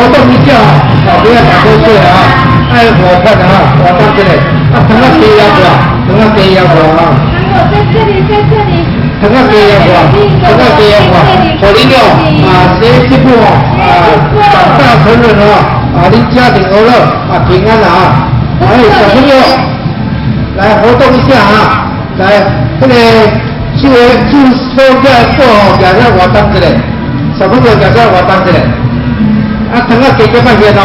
動一下哦，不要打瞌睡啊，愛活潑啊，活動起來。啊，糖仔加抑無？糖仔加抑無啊？糖果在這裡，在這裡。糖仔加抑無？糖仔加抑無？予恁哦，啊，學業進步哦，啊，長大成人哦，啊，恁家庭和樂啊，平安啊！來，小朋友，來活動一下啊！來，這個手手手起來做吼，舉起來活動一下，小朋友舉起來活動一下。啊，糖仔加減仔現哦，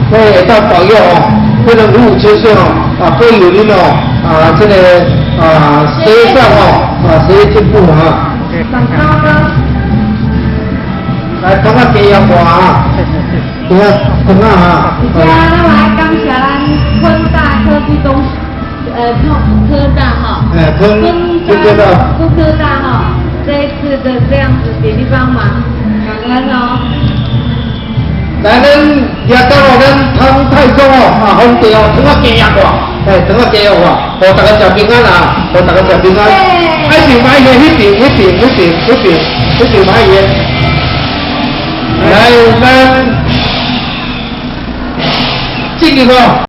所以會當保佑哦，不能五五千歲哦，啊，保佑恁哦，啊，這個啊，學業上哦，啊，學業進步啊。來，糖仔加抑無啊？對啊，糖仔啊。而家咱來感謝咱昆大科技中，科大哈。哎，昆昆科大，昆科大哈，這一次的這樣子鼎力幫忙，感恩哦。來，咱也到哦，咱湯太宗哦，啊，皇帝哦，糖仔加抑無？哎，糖仔加抑無？予大家食平安啊，予大家食平安。愛邊買個，彼邊，彼邊，彼邊，彼邊，彼邊買個。來，咱進入哦。